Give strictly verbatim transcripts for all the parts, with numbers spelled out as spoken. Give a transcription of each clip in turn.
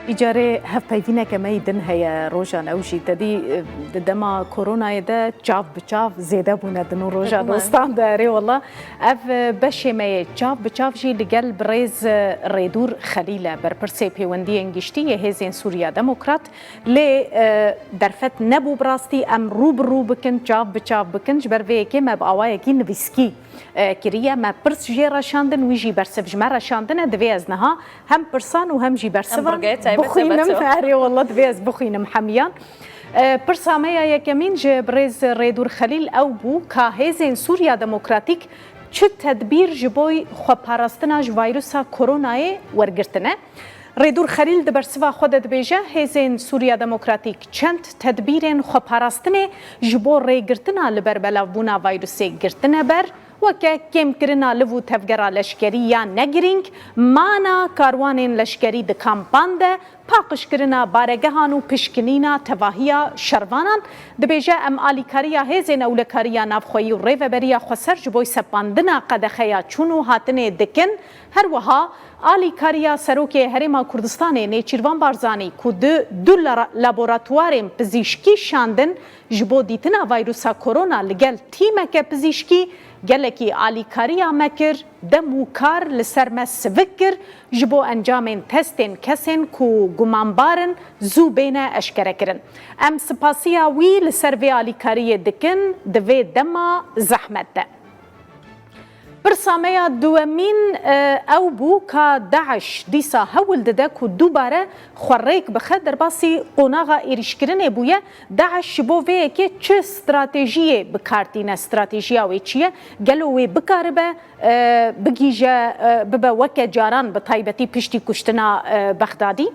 Îcarê hevpeyvîneke me yî din heye rojan ew jî. Te dî, e, di dema koronayê de çav bi çav zêde bûne di nû roja Hikmet. Dostan de. Erê wela. Ev, e, beşê me yê çav bi çav jî li gel birêz, e, Rêdûr Xelîl e, berpirsê pêwendiyên giştî yê Hêzên Sûriya Demokrat. Lê, e, derfet nebû bi rastî em rû bi rû bikin, çav bi çav bikin. Ji ber vê yekê me bi awayekî nivîskî, e, kiriye. Me pirs jê re şandin, wî jî bersiv ji me re şandine. Divê ez niha hem pirsan û hem jî bersivan bixwînim. Erê wela divê ez bixwînim hemiyan. E, pirsa me ya yekemîn ji birêz Rêdûr Xelîl ew bû ka Hêzên Sûriya Demokratîk çi tedbîr ji bo xweparastina ji vayrusa koronayê wergirtine? Rêdûr Xelîl di bersiva xwe de dibêje, Hêzên Sûriya Demokratîk çend tedbîrên xweparastinê ji bo rêgirtina li ber belavbûna vayrusê girtine ber, weke kêmkirina liv û tevgera leşkerî ya negirîng, mana karwanên leşkerî di kampan de, paqijkirina baregehan û pişkinîna tevahiya şervanan. Dibêje, em alîkariya hêzên ewlekariya navxweyî û rêveberiya xweser ji bo sepandina qedexeya çûn û hatinê dikin. Her wiha alîkariya Serokê Herêma Kurdistanê Nêçîrvan Barzanî ku du, du lara-, laboratuwarên pizîşkî şandin ji bo dîtina vayrusa korona li gel tîmeke pizîşkî gelekî alîkariya me kir, dem û kar li ser me sivik kir, ji bo encamên testên kesên ku gumanbar in zû bêne eşkerekirin. Em spasiya wî li ser vê alîkariyê dikin di vê dema zehmet de. Pirsa me ya duwemîn, e, ew bû ka DAIŞ dîsa hewl dide ku dubare xwe rêk bixe, derbasî qonaxa êrîşkirinê bûye. DAIŞ ji bo vê yekê çi stratejiyê bi kar tîne? Stratejiya wê çi ye? Gelo wê bikaribe, e, bigihîje, e, bibe weke caran, bi taybetî piştî kuştina, e, Bexdadî?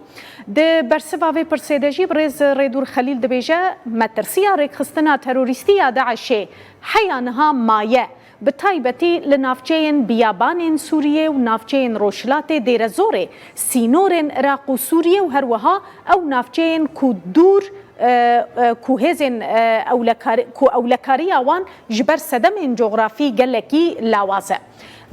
Di bersiva vê pirsê de jî birêz Rêdûr Xelîl dibêje, metirsiya rêkxistina terorîstî ya DAIŞê heya niha maye. Bi taybetî li navçeyên biyabanên Sûriyê û navçeyên Rojhilatê Dêrezorê, sînorên Iraq û Sûriyê û her wiha ew navçeyên ku dûr, e, e, ku hêzên, e, ewlekari-, ku ewlekariya wan ji ber sedemên cografî gelekî lawaz e.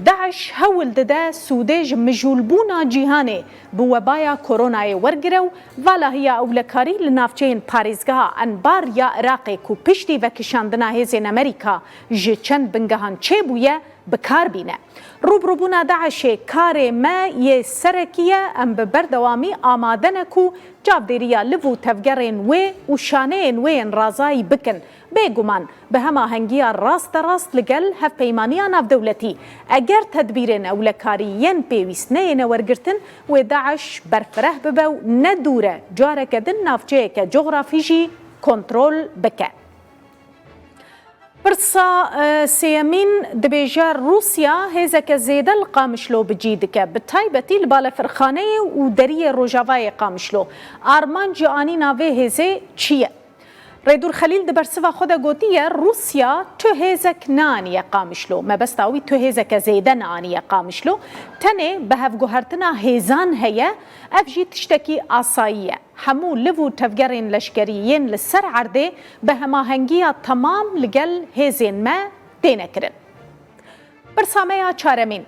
DAIŞ hewl dide sûdê ji mijûlbûna cîhanê bi webaya koronayê wergire û valahiya ewlekarî li navçeyên parêzgeha Enbar ya Iraqê ku piştî vekişandina hêzên Amerîka ji çend bingehan çêbûye, bi kar bîne. Rûbirûbûna DAIŞê karê me yê serekî ye, em bi berdewamî amade ne ku çavdêriya liv û tevgerên wê û şaneyên wê yên razayî bikin. Bêguman, bi hemahengiya rasterast li gel Hevpeymaniya Navdewletî, eger tedbîrên ewlekarî yên pêwîst neyêne wergirtin, wê DAIŞ berfireh bibe û ne dûr e careke din navçeyeke cografî jî kontrol bike. Pirsa, e, sêyemîn dibêje, Rûsya hêzeke zêde li Qamişlo bi cî dike, bi taybetî li balefirxaneyê û deriyê rojavayê Qamişlo. Armanc ji anîna vê hêzê çi ye? Rêdûr Xelîl di bersiva xwe de gotiye, Rûsya tu hêzek neaniye Qamişlo. Mebesta wî tu hêzeke zêde neaniye Qamişlo. Tenê bihevguhertina hêzan heye, ev jî tiştekî asayî ye. Hemû liv û tevgerên leşkerî yên li ser erdê bi hemahengiya temam li gel hêzên me têne kirin. Pirsa me ya çaremîn,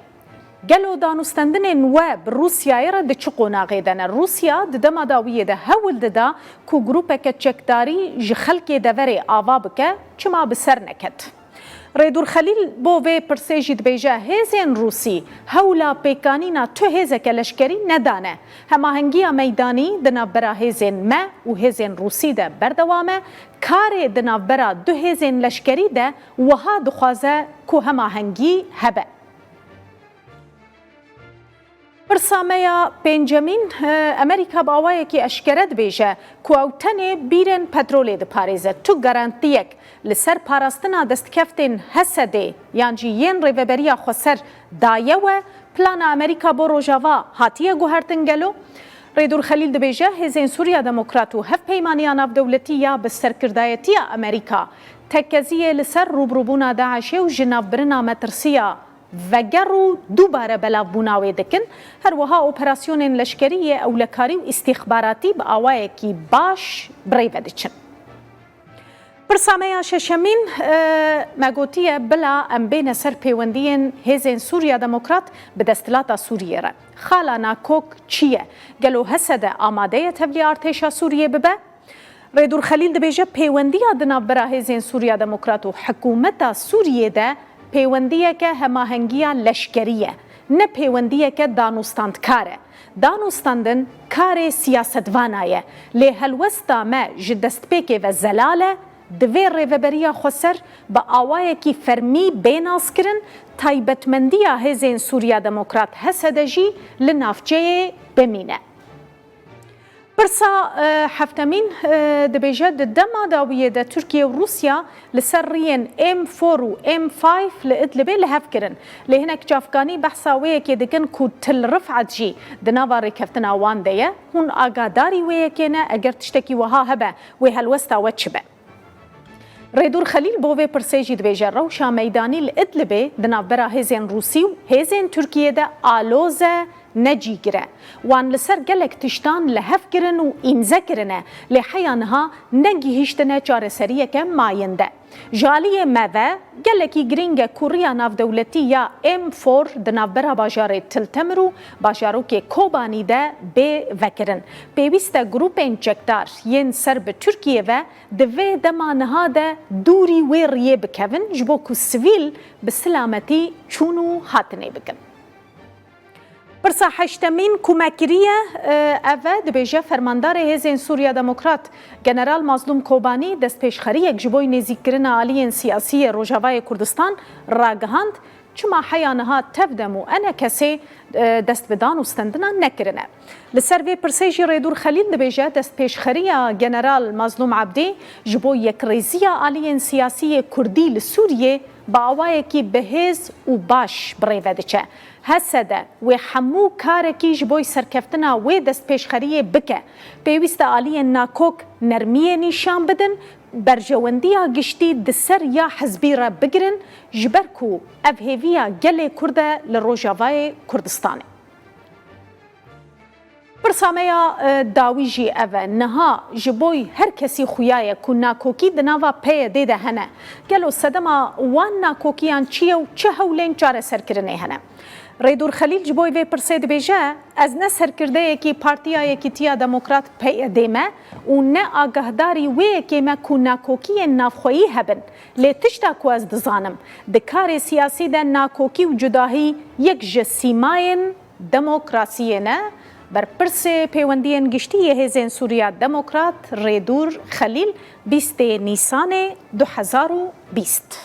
gelo danûstendinên we bi Rûsyayê re di çi qonaxê de ne? Rûsya di dema dawiyê de hewl dida ku grûpeke çekdarî ji xelkê deverê ava bike, çima bi ser neket? Rêdûr Xelîl bo vê pirsê jî dibêje, hêzên Rûsî hewla pêkanîna tu hêzeke leşkerî nedane. Hemahengiya meydanî di navbera hêzên me û hêzên Rûsî de berdewam e. Karê di navbera du hêzên leşkerî de wiha dixwaze ku hemahengî hebe. Pirsa me ya pêncemîn, e, Amerîka bi awayekî eşkere dibêje ku ew tenê bîrên petrolê diparêze. Tu garantiyek li ser parastina destkeftên Hesedê yan jî yên Rêveberiya Xweser daye we? Plana Amerîka bo Rojava hatiye guhertin gelo? Rêdûr Xelîl dibêje, Hêzên Sûriya Demokrat û Hevpeymaniya Navdewletî ya bi serkirdayetiya Amerîka tekeziyê li ser rûbirûbûna DAIŞê û ji navbirina metirsiya veger û dubare belavbûna wê dikin, her wiha operasyonên leşkerî yê ewlekarî û îstîxbaratî bi awayekî baş bi rê ve diçin. Pirsa me ya şeşemîn, e, me gotiye bila em bêne ser pêwendiyên Hêzên Sûriya Demokrat bi Desthilata Sûriyê re. Xala Nakok çi ye? Gelo H S D amade ye tevlî artêşa Sûriyê bibe? Rêdûr Xelîl dibêje, pêwendiya di navbera Hêzên Sûriya Demokrat û hikûmeta Sûriyê de pêwendiyeke hemahengiya leşkerî ye, ne pêwendiyeke danûstandkar e. Danûstandin karê siyasetvana ye, lê helwesta me ji destpêkê ve zelal e, divê Rêveberiya Xweser bi awayekî fermî bê naskirin, taybetmendiya Hêzên Sûriya Demokrat H S D jî li navçeyê bimîne. Pirsa, e, heftemîn, e, dibêje, di dema dawiyê de Tirkiye û Rûsya li ser riyên M four û M five li Idlibê li hev kirin. Lê hinek çavkanî behsa wê yekê dikin ku Til Rifat jî di nava rêkeftina wan de ye. Hûn agadarî wê yekê ne? Eger tiştekî wiha hebe, wê helwesta we çi be? Rêdûr Xelîl bo vê pirsê jî dibêje, rewşa meydanî li Idlibê di navbera hêzên Rûsî û hêzên Tirkiyê de aloz e, ne cîgir e. Wan li ser gelek tiştan li hev kirin û îmze kirine, lê heya niha negihîştine çareseriyeke mayînde. Ji aliyê me ve gelekî girîng e ku riya navdewletî ya M four di navbera bajarê Til Temir û bajarokê Kobanî de bê vekirin. Pêwîst e grûpên çekdar yên ser bi Tirkiyê ve di vê dema niha de dûrî wê riyê bikevin, ji bo ku sivîl bi silametî çûn û hatinê bikin. Pirsa heştemîn ku me kiriye, e, ev e, dibêje, fermandarê Hêzên Sûriya Demokrat, General Mazlûm Kobanî, destpêşxeriyek ji bo nêzîkkirina aliyên siyasî yê Rojavayê Kurdistan ragihand, çima heya niha tevdem û enekesê, e, dest bi dan û stendina nekirine. Li ser vê pirsê jî Rêdûr Xelîl dibêje, destpêşxeriya General Mazlûm Ebdî ji bo yekrêziya aliyên siyasî yê Kurdî li Sûriyê bi awayekî bihêz û baş bi rê ve diçe. H S D wê hemû karekî ji bo serkeftina wê destpêşxeriyê bike. Pêwîst e aliyên nakok nermiyê nîşan bidin, berjewendiya giştî di ser ya hizbî re bigirin, ji ber ku ev hêviya gelê Kurd e li Rojavayê Kurdistanê. Pirsa me ya, e, dawî jî ev e. Niha ji bo her kesî xuya ye ku nakokî di nava P Y D'ê de hene. Gelo sedema wan nakokiyan çi ye û çi hewlên çareserkirinê hene? Rêdûr Xelîl ji bo vê pirsê dibêje, ez ne serkirdeyekî Partiya Yekîtiya Demokrat P Y D me û ne agahdarî wê yekê me ku nakokiyên navxweyî hebin. Lê tişta ku ez dizanim, di karê siyasî de nakokî û cudahî yek ji sîmayên demokrasiyê ne. Berpirsê Pêwendiyên Giştî yê Hêzên Sûriya Demokrat Rêdûr Xelîl, bîstê Nîsanê du hezar û bîst.